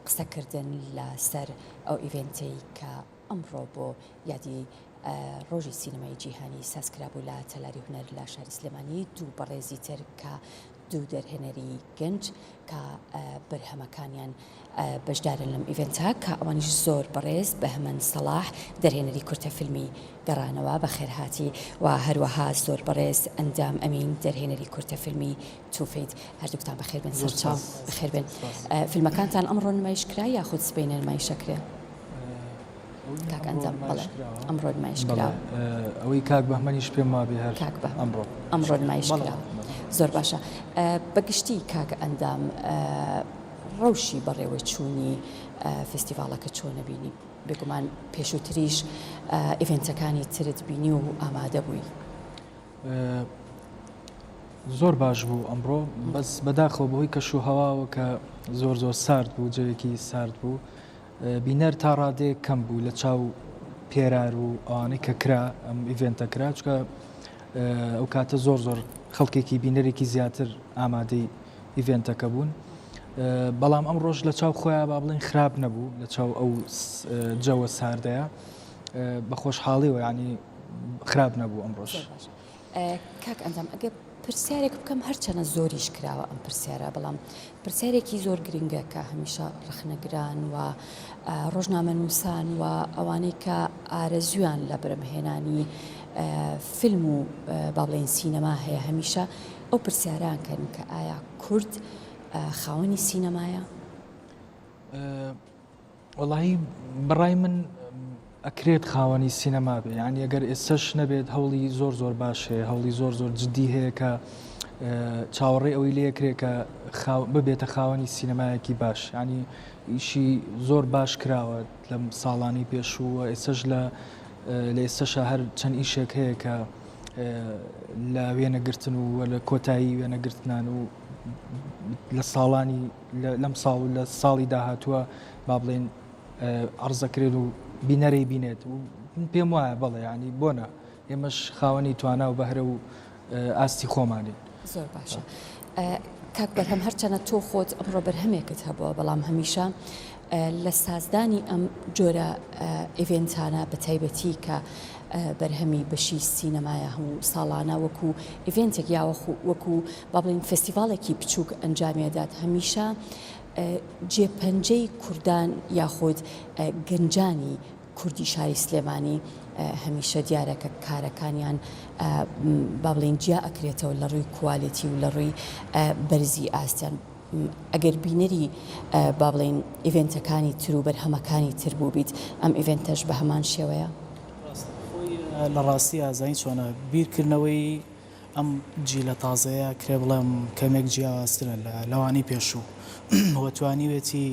قسەکردن لەسەر ئەو event ەی کە ئەمڕۆ بۆ یادی ڕۆژی سینەمای جیهانی سازکرابوو لە تەلاری هونەر لە شاری سلێمانی دوو بەڕێزی تر کە دوو دەرهێنەری گەنج کە بەرهەمەکانیان بەشدارن لەم event ە کە ئەوانیش زۆر بەڕێز بەهمەن سەڵاح دەرهێنەری کورتە فیلمی گەڕانەوە بەخێرهاتی و هەروەها زۆر بەڕێز ئەندام ئەمین دەرهێنەری کورتە فیلمی توفید هەردووکتان بەخێر بێن سەرچاو بەخێر بێن فیلمەکانتان ئەمڕۆ نمایش کرا یاخود سبەینێ نمایشەکرێ؟ کاک ئەندام بەڵێ ئەمڕۆ نمایش کرا ئەوەی کاک بەهمەنیش پێم وابێ هەر کاک بەهمەن ئەمڕۆ ئەمڕۆ نمایش کرا زۆر باشە بەگشتی کاک ئەندام ڕەوشی بەڕێوەچوونی فستیڤاڵەکە چۆنە بینی بێگومان پێشووتریش event ەکانی ترت بینی و ئامادە بووی. زۆر باش بوو ئەمڕۆ بەس بەداخەوە بەهۆی کەش و هەواوە کە زۆر زۆر سارد بوو جەوێکی سارد بوو بینەر تا ڕادەیەک کەم بوو لە چاو پێرار و ئەوانەی کە کرا ئەم event ە کرا چکە ئەو کاتە زۆر زۆر خەڵکێکی بینەرێکی زیاتر ئامادەی event ەکە بوون بەڵام ئەم ڕۆژ لە چاو خۆیان با بڵین خراپ نەبوو لە چاو ئەو جەوە ساردەیە بە خۆشحاڵیەوە ینی خراپ نەبوو ئەم ڕۆژ. کاک ئەندام ئەگەر پرسیارێک بکەم هەرچەنە زۆریش کراوە ئەم پرسیارە بەڵام پرسیارێکی زۆر گرنگە کە هەمیشە ڕەخنەگران و ڕۆژنامەنووسان و ئەوانەی کە ئارەزویان لە بەرهەمهێنانی فیلم و با بڵێین سینەما هەیە هەمیشە ئەو پرسیاران کەن کە ئایا کورد خاوەنی سینەمایە؟ وەڵاهی بەڕای من ئەکرێت خاوەنی سینەما بێ یعنی ئەگەر ئێستش نەبێت هەوڵی زۆر زۆر باش هەیە هەوڵی زۆر زۆر جدی هەیە کە چاوەڕێ ئەوەی لێکرێ کە ببێتە خاوەنی سینەمایەکی باش ینی ئیشی زۆر باش کراوە لەم ساڵانی پێشووە ئێستش لە لە ئێستەشا هەر چەند ئیشێک هەیە کە لە وێنەگرتن و لە کۆتایی وێنەگرتنان و لە ساڵانی لەم ساڵ و لە ساڵی داهاتووە با بڵێین عەرزەکرێت و بینەرەی بینێت و من پێم وایە بەڵێ ینی بۆنە ئێمەش خاوەنی توانا و بەهرە و ئاستی خۆمانین. زۆر باشە کاک بەرهەم هەرچەنە تۆ خۆت ئەمڕۆ بەرهەمێکت هەبووە بەڵام هەمیشە لە سازدانی ئەم جۆرە event انە بە تایبەتی کە بەرهەمی بەشی سینەمایە هەموو ساڵانە وەکو event ێک یا وەکو با بڵێین فێستیڤاڵێکی بچووک ئەنجامیەدات هەمیشە جێ پەنجەی کوردان یاخود گەنجانی کوردی شاری سلێمانی هەمیشە دیارە کە کارەکانیان با بڵێین جیا ئەکرێتەوە لە ڕووی quality و لە ڕووی بەرزی ئاستیان ئەگەر بینەری با بڵێین event ەکانی تر و بەرهەمەکانی تر بووبیت ئەم event ەش بە هەمان شێوەیە؟ ڕاستە خۆی لە ڕاستیا زانی چۆنە بیرکردنەوەی ئەم جیلە تازەیە کرێ بڵێم کەمێک جیاوازترە لە لەوانەی پێشوو و توانیوێتی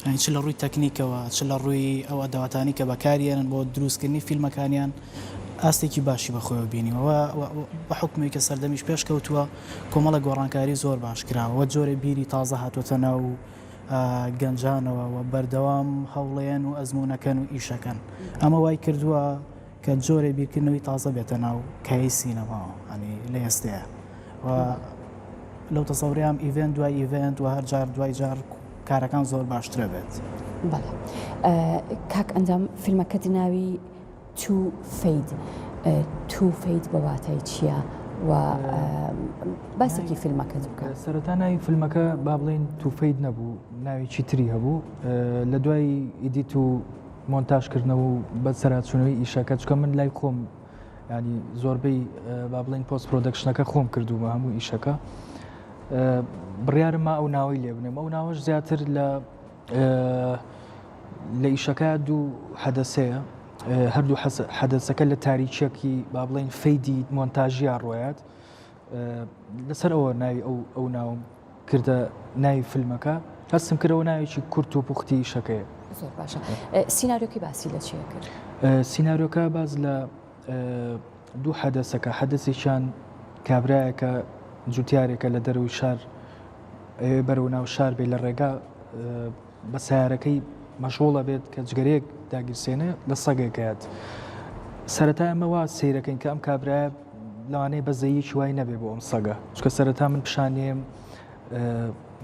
یانی چ لە ڕووی تەکنیکەوە چ لە ڕووی ئەو ئەدەواتانەی کە بەکاریێنن بۆ دروستکردنی فیلمەکانیان ئاستێکی باشی بەخۆیەوە بینیوە و بە حوکمی کە سەردەمیش پێشکەوتووە کۆمەڵە گۆڕانکاری زۆر باش کراوە و جۆرێ بیری تازە هاتووەتە ناو گەنجانەوە و بەردەوام هەوڵێن و ئەزموونەکەن و ئیشەکەن ئەمە وای کردووە کە جۆرێ بیرکردنەوەی تازە بێتە ناو کایەی سینەماوە ینی لە ئێستەیە و لەو تەسەوریام event دوای event و هەر جار دوای جار کارەکان زۆر باشترە بێت. بەڵێ کاک ئەندام فیلمەکەت ناوی To Fade To Fade بە واتای چییە و باسێکی فیلمەکەت بکە. سەرەتا ناوی فیلمەکە با بڵێین To Fade نەبوو ناوێکی تری هەبوو لە دوای edit و مۆنتاژکردنەوە و بەسەراچوونەوەی ئیشەکە چونکە من لای خۆم ینی زۆربەی با بڵێین post production ەکە خۆم کردوومە هەموو ئیشەکە بڕیارم ما ئەو ناوەی لێ بنێم ئەو ناوەش زیاتر لە لە ئیشەکە دوو حەدەسەیە هەردوو حەدەسەکە لە تاریکیەکی با بڵێین fade ی مۆنتاژیا ڕۆیات لەسەر ئەوە ناوی ئەو ئەو ناوم کردە ناوی فیلمەکە هەستم کردەوە ناوێکی کورت و پوختی ئیشەکەیە. زۆر باشە سیناریۆکەی باسی لە چیە کرد؟ سیناریۆکە باس لە دوو حەدەسەکە حەدەسێکیان کابرایەکە جوتیارێکە لە دەرەوەی شار ئەوێ بەرەو ناو شار بێ لە ڕێگا بە سیارەکەی مەشغوڵە بێت کە جگەرەیەک داگیرسێنێ لە سەگێکەیەت سەرەتا ئەمە وا سەیرەکەین کە ئەم کابرایە لەوانەیە بەزەیەکی وای نەبێ بۆ ئەم سەگە چکە سەرەتا من پیشانیم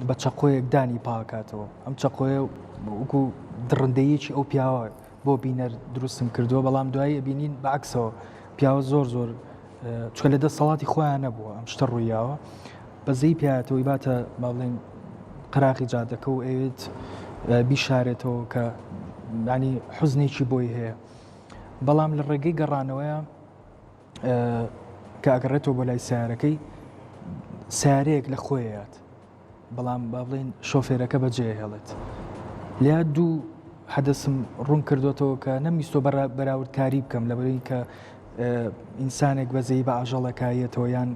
بە چەقۆیەک دانی پاکاتەوە ئەم چەقۆیە. وەکو دڕندەیەکی ئەو پیاوە بۆ بینەر دروستم کردووە بەڵام دوایی ئەبینین بەعکسەوە پیاوە زۆر زۆر چکە لە دەسەڵاتی خۆیان نەبووە ئەم شتە ڕوویاوە بەزەی پیاەتەوەی باتە با بڵێن قەراغی جادەکە و ئەوێت بیشارێتەوە کە ینی حوزنێکی بۆی هەیە بەڵام لە ڕێگەی گەڕانەوەیە کە ئەگەڕێتەوە بۆ لای سیارەکەی سیارەیەک لە خۆیات بەڵام با بڵێین شۆفێرەکە بەجێ هێڵێت. لیا دوو حەدەسم ڕوون کردوێتەوە کە نەمویستۆ بەراوردکاری بکەم لەبەرەی کە ئینسانێک بەزەی بە ئاژەڵەکایەتەوە یان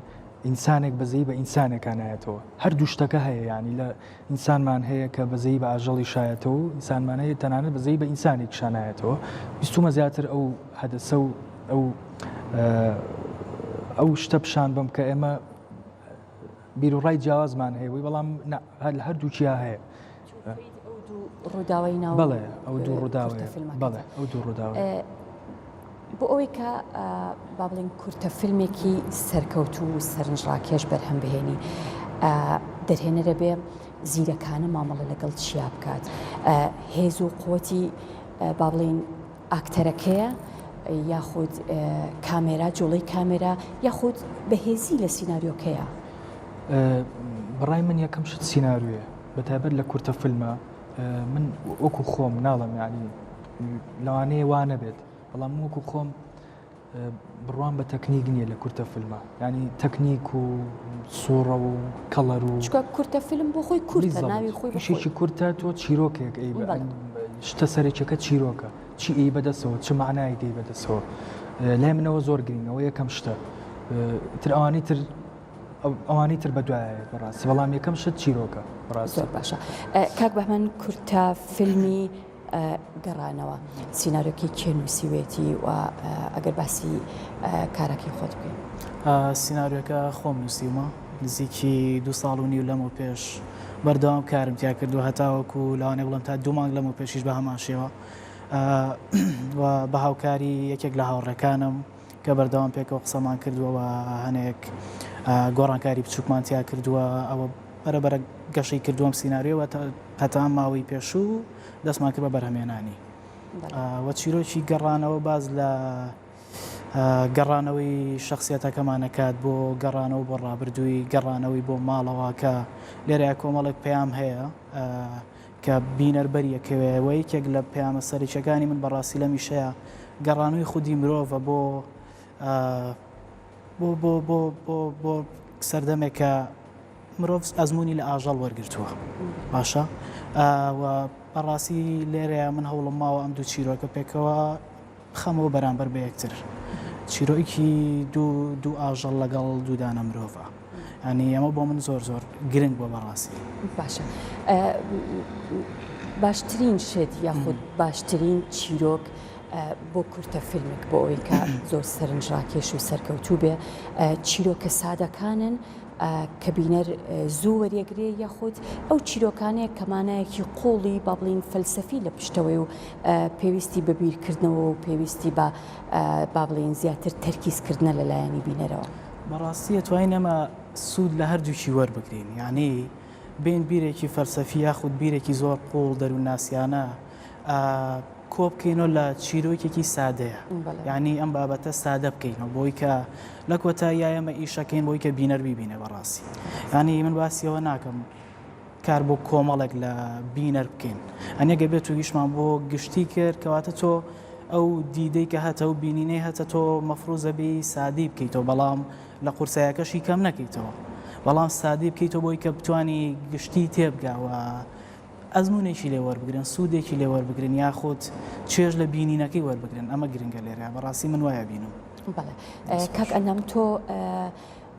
ئینسانێک بەزەی بە ئینسانێکانایەتەوە هەردوو شتەکە هەیە ینی لە ئینسانمان هەیە کە بەزەی بە ئاژەڵی شایەتەوە و ئینسانمان هەیە تەنانەت بەزەی بە ئینسانێک شانایەتەوە ویستومە زیاتر ئەو حەدەسە و ئەو ئەو شتە پیشان بم کە ئێمە بیروڕای جیاوازمان هەیە بووی بەڵام لە هەردووکیا هەیە. ڕووداوی ناو بەڵێ ئەو دوو ڕووداوە بەڵێ ئەو دوو ڕووداوە بۆ ئەوەی کە با بڵێین کورتە فیلمێکی سەرکەوتوو و سەرنجڕاکێش بەرهەم بهێنی دەرهێنەرە بێ زیرەکانە مامەڵە لەگەڵ چیا بکات هێز و قوتی با بڵێین ئاکتەرەکەیە یاخود کامێرا جوڵەی کامێرا یاخود بەهێزی لە سیناریۆکەیە؟ بەڕای من یەکەم شت سیناریۆیە بەتایبەت لە کورتە فیلمە من وەکو خۆم ناڵم یعنی لەوانەیە وا نەبێت بەڵام وەکو خۆم بڕوام بە تەکنیک نییە لە کورتە فیلمە ینی تەکنیک و سوڕە و color و چکە کورتە فیلم بۆ خۆی کورتە ناوی خۆی شێکی کورتە تۆ چیرۆکێک ئەی شتە سەرەکیەکە چیرۆکە چی ئەی بەدەستەوە چ معنای دەی بەدەستەوە لای منەوە زۆر گرنگەوە یەکەم شتە تر ئەوانی تر ئەوانی تر بەدوایە بەڕاستی بەڵام یەکەم شت چیرۆکە بەڕاستی زۆر باشە کاک بەهمەن کورتە فیلمی گەڕانەوە سیناریۆکەی کێ نووسیوێتی و ئەگەر باسی کارەکەی خۆت بکەین؟ سیناریۆکە خۆم نووسیومە نزیکی دو ساڵ و نیو لەمەو پێش بەردەوام کارم تیا کردووە هەتاوەکو لەوانەیە بڵێم تا دوو مانگ لەمەو پێشیش بە هەمان شێوە و بە هاوکاری یەکێک لە هاوڕێکانم کە بەردەوام پێکەوە قسەمان کردووە و هەنێک گۆڕانکاری بچووکمان تیا کردووە ئەوە بەرە بەرە گەشەی کردووەم سیناریۆوە هەتا ماوەی پێشوو دەستمان کرد بە بەرهەمێنانی و چیرۆکی گەڕانەوە باز لە گەڕانەوەی شخصیەتەکەمان ئەکات بۆ گەڕانەوە بۆ ڕابردووی گەڕانەوەی بۆ ماڵەوە کە لێرە کۆمەڵێک پەیام هەیە کە بینەر بەریەکەوێ و یەکێک لە پەیامە سەرەکیەکانی من بەڕاستی لەم ئیشەیە گەڕانەوەی خودی مرۆڤە بۆ بۆ بۆ بۆ بۆ بۆ سەردەمێک کە مرۆڤ ئەزمموی لە ئاژەڵ وەرگتووە باشە و بەڕاستی لێرەیە من هەوڵم ماوە ئەم دوو چیرۆکە پێکەوە بخەمەوە بەرامبەر بە یەکتر چیرۆکی دوو دوو ئاژەڵ لەگەڵ دوو دانە مرۆڤە ینی ئەمە بۆ من زۆر زۆر گرنگ بۆ بەڕاستی. باشە باشترین شت یاخود باشترین چیرۆک بۆ کورتە فیلمێک بۆ ئەوەی کە زۆر سەرنجڕاکێش و سەرکەوتوو بێ چیرۆکە سادەکانن کە بینەر زوو وەریەگرێ یاخود ئەو چیرۆکانەیە کە مانایەکی قوڵی با بڵین فەلسەفی لە پشتەوەی و پێویستی بە بیرکردنەوە و پێویستی بە با بڵین زیاتر تەرکیزکردنە لە لایەنی بینەرەوە. بەڕاستی ئەتوانین ئێمە سوود لە هەردووکی وەربگرین یانی بێین بیرێکی فەلسەفی یاخود بیرێکی زۆر قوڵ دەروونناسیانە کۆ بکەینەوە لە چیرۆکێکی سادەیە یعنی ئەم بابەتە سادە بکەینەوە بۆی کە لە کۆتاییا ئێمە ئیشەکەین بۆی کە بینەر بیبینێ بەڕاستی ینی من باسیەوە ناکەم کار بۆ کۆمەڵێک لە بینەر بکەین ئەنێگە بێت و ئیشمان بۆ گشتی کرد کەواتە تۆ ئەو دیدەی کە هەتە و بینینەی هەتە تۆ مەفروزە بی سادی بکەیتەوە بەڵام لە قورسایەکەشی کەم نەکەیتەوە بەڵام سادی بکەیتەوە بۆی کە بتانی گشتی تێبگاوە ئەزموونێکی لێ وەربگرن، سوودێکی لێ وەربگرن یاخود چێژ لە بینینەکەی وەربگرن، ئەمە گرنگە لێرە، بەڕاستی من وایە بینم. بەڵێ کاک ئەندام تۆ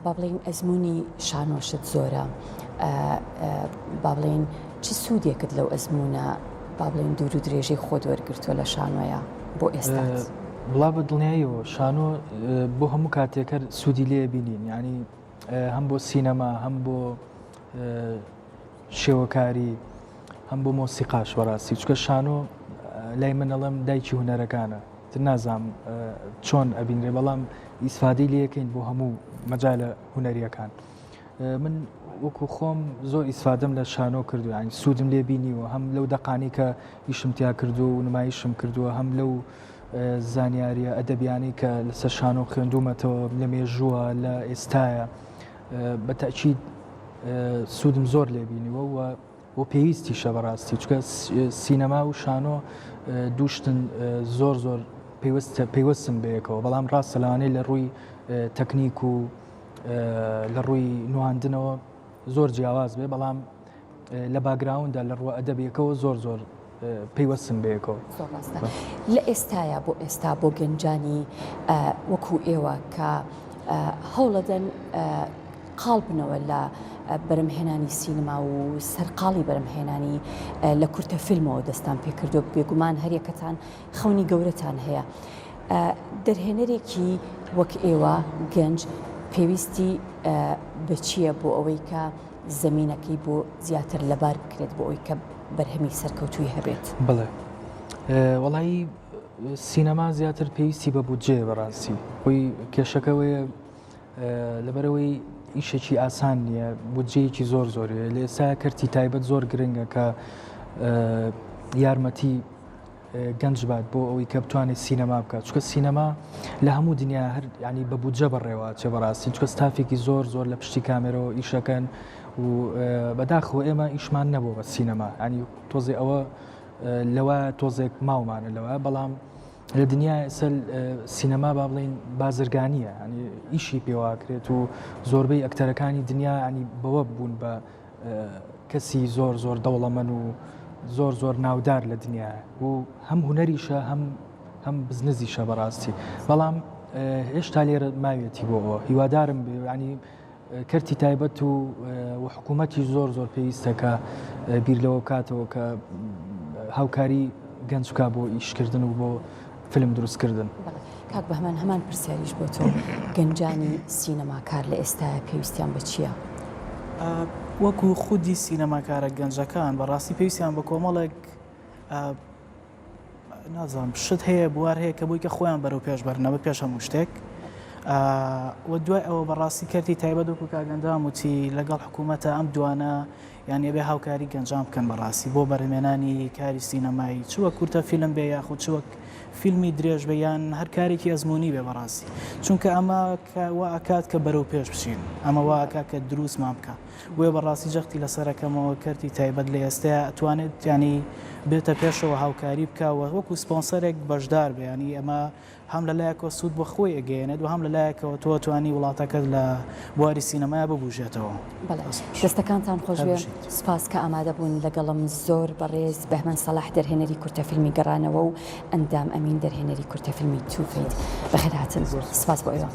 با بڵێین ئەزموونی شانۆشت زۆرە با بڵێین چ سوودێکت لەو ئەزموونە با بڵێین دوور و درێژەی خۆت وەرگرتووە لە شانۆیە بۆ ئێستات؟ وڵا بە دڵنیاییەوە شانۆ بۆ هەموو کاتێکەر سوودی لێ بینین یعنی هەم بۆ سینەما هەم بۆ شێوەکاری هەم بۆ مۆسیقاش بەڕاستی چکە شانۆ لای من ئەڵێم دایکی هونەرەکانە تر نازانم چۆن ئەبینرێ بەڵام ئیسفادەی لەکەین بۆ هەموو مەجالە هونەریەکان من وەکو خۆم زۆر ئیسفادەم لە شانۆ کردو یانی سوودم لێ بینیوە هەم لەو دەقانی کە ئیشم تیا کردو و نمایشم کردووە هەم لەو زانیاریە ئەدەبیانەی کە لەسەر شانۆ خوێندومەتەوە لە مێژووە لە ئێستاە بە تەئکید سوودم زۆر لێ بینیوە و و پێویستیشە بەڕاستی چونکە سینەما و شانۆ دووشتن زۆر زۆر پەیوەستە پەیوەستن بەیەکەوە بەڵام ڕاستە لەوانەیە لە ڕووی تەکنیک و لە ڕووی نواندنەوە زۆر جیاواز بێ بەڵام لە background دا لە ڕووە ئەدەبیەکەوە زۆر زۆر پەیوەستن بەیەکەوە. زۆر ڕاستە. لە ئێستایا بۆ ئێستا بۆ گەنجانی وەکو ئێوە کە هەوڵەدەن قاڵ بنەوە لە بەرەمهێنانی سینەما و سەرقاڵی بەرەمهێنانی لە کورتە فیلمەوە دەستان پێکردو بێگومان هەریەکەتان خەونی گەورەتان هەیە دەرهێنەرێکی وەک ئێوە گەنج پێویستی بە چییە بۆ ئەوەی کە زەمینەکەی بۆ زیاتر لەبار بکرێت بۆ ئەوەی کە بەرهەمی سەرکەوتووی هەبێت؟ بەڵێ وەڵایی سینەما زیاتر پێویستی بە بودجەیە بەڕاستی خۆی کێشەکەوەیە لەبەرەوەی ئیشێکی ئاسان نییە بودجەیەکی زۆر زۆری لە ئێستا کەرتی تایبەت زۆر گرنگە کە یارمەتی گەنج بات بۆ ئەوەی کە بتوانێت سینەما بکات چونکە سینەما لە هەموو دنیا هەر ینی بە بودجە بەڕێوە چێ بەڕاستی چونکە ستافێکی زۆر زۆر لە پشتی کامێرەوە ئیشەکەن و بەداخەوە ئێمە ئیشمان نەبوو بە سینەما ینی تۆزێ ئەوە لەوە تۆزێک ماومانە لەوە بەڵام لە دنیا ئێستا سینەما با بڵین بازرگانیە ینی ئیشی پێواکرێت و زۆربەی ئەکتەرەکانی دنیا ینی بەوە بوون بە کەسی زۆر زۆر دەوڵەمەن و زۆر زۆر ناودار لە دنیا و هەم هونەریشە هەم هەم بزنزیشە بەڕاستی بەڵام هێشتا لێرە ماویەتی بۆ ئەوە هیوادارم ینی کەرتی تایبەت و و حکوومەتی زۆر زۆر پێویستە کە بیر لەوە بکاتەوە کە هاوکاری گەنج بکە بۆ ئیشکردن و بۆ فیلم دروستکردن. کاک بەهمەن هەمان پرسیاریش بۆ تۆ، گەنجانی سینەماکار لە ئێستایا پێویستیان بە چییە؟ وەکو خودی سینەماکارە گەنجەکان بەڕاستی پێویستیان بە کۆمەڵێک نازانم شت هەیە بوار هەیە کە بۆی کە خۆیان بەرەو پێش بەرنەوە پێش هەموو شتێک و دوای ئەوە بەڕاستی کەرتی تایبەت وەکو کاگەندام وتی لەگەڵ حکوومەتە ئەم دوانە یان ئەبێ هاوکاری گەنجان بکەن بەڕاستی بۆ بەرهەمێنانی کاری سینەمایی چ وەک کورتە فیلم بێ یاخود چ وەک فیلمی درێژ بێ یان هەر کارێکی ئەزمموی بێ بەڕاستی چونکە ئەمە وا ئەکات کە بەرەو پێش بچین ئەمە وا ئەکات کە دروستمان بکە بۆیە بەڕاستی جەختی لەسەرەکەمەوە کەرتی تایبەت لە ئێستەیە ئەتوانێت ینی بێتە پێشەوە هاوکاری بکە و وەکو سپۆنسەرێک بەشدار بێ ینی ئەمە هەم لە لایەکەوە سوود بۆ خۆی ئەگەیەنێت و هەم لە لایەکەوە تۆ ئەتوانی وڵاتەکەت لە بواری سینەمایا ببوژێتەوە. بەڵێ دەستەکانتان خۆش بێ سوپاس کە ئامادە بوون لەگەڵم زۆر بەڕێز بەهمەن سەڵاح دەرهێنەری کورتە فیلمی گەڕانەوە و ئەندام ئەمین دەرهێنەری کورتە فیلمی توفیت بەخێرهاتن سوپاس بۆ ئێوە.